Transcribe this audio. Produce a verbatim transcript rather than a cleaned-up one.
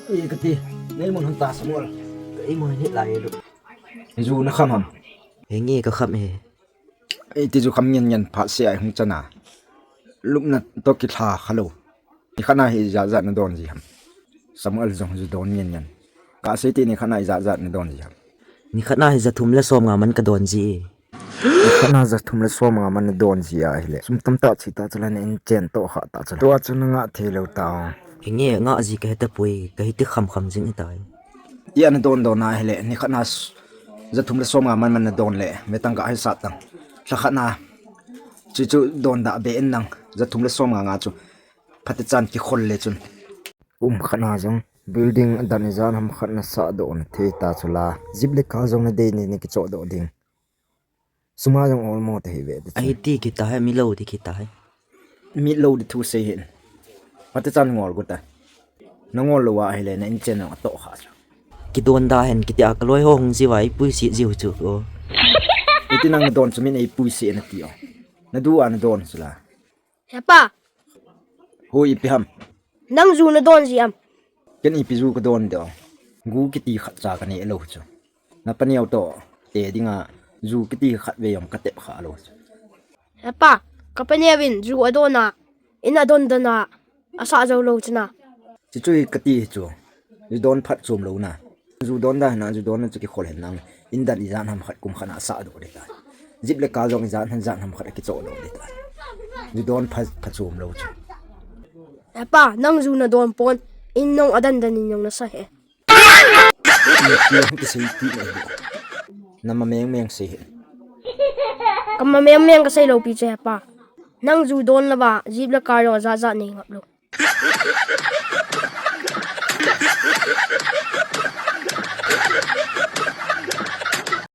E kati, nei mun hon ta Samuel. Ka ei mun hi lai lu. Ju na kham ham? He nge ka kham e. Ei ti ju kham ngen ngen phat se ai hung chana. Lupna to ki tha khalo. Ni khana hi ja ja na don ji ham? Samuel jong ju don ngen ngen. Ka sei ti ni khana hi ja ja na don ji ham? Ni khana hi ja thum le som nga man ka don ji e. Khana ja thum le som nga man na don ji ahile. Sum tam ta chi ta chala na in chen to kha ta chala. Tua chu na nga thei lo ta. He nge nga ji ka heta pui, ka hiti kham kham jing i tai. Ti ana don don ahile, ni khana ja thum le som nga man man na don le, me tang ka ai sat tang. Lha khana. Chu chu don da be en nang, ja thum le som nga nga chu. Phate chan ki khol le chun. Um khana jong, building dan i jan ham khat na sa do na thei ta chu la. Zip le ka jong na dei ni ni ki cho do ding. Suma jong olmo te hi ve te. Ai ti ki ta hai, mi lo ti ki ta hai. Mi lo ti thu sei hin. Pate chan ngol gu ta. Na ngol lo wa hile na in chen na to kha cha. Ki don da hen ki ti a ka loi ho hung ji wa i pui si ji hu chu ko. I ti nang na don chu min ei pui si na ti o. Na du a na don chu la. Hepa. Hui ipi ham? Nang ju na don ji am? Ken ipi ju ka don de o. Gu ki ti khat cha ka ne lo chu. Na paneo to te dinga ju ki ti khat ve yong ka tep kha lo chu. Hepa, ka paneo vin ju a don a, in a don don a, a sa jo lo chu na. Chi chu ka ti chu. Ju don phat chom lo na. Ju don da na, ju don na chu ki khol hen nang. In dan i jan ham khat kum khat na sa do de ta. Zip le ka jong i jan han jan ham khat ki cho do de ta. Ju don phat phat chom lo chu. Hepa, nang ju na don pon, in nong a dan dan in nong na sa he. Ti ti ti sei ti na. Na ma meng meng sei he. Ka ma meng meng ka sei lo pi che hepa. Nang ju don la ba, zip le ka jong a ja ja nei ngap lo.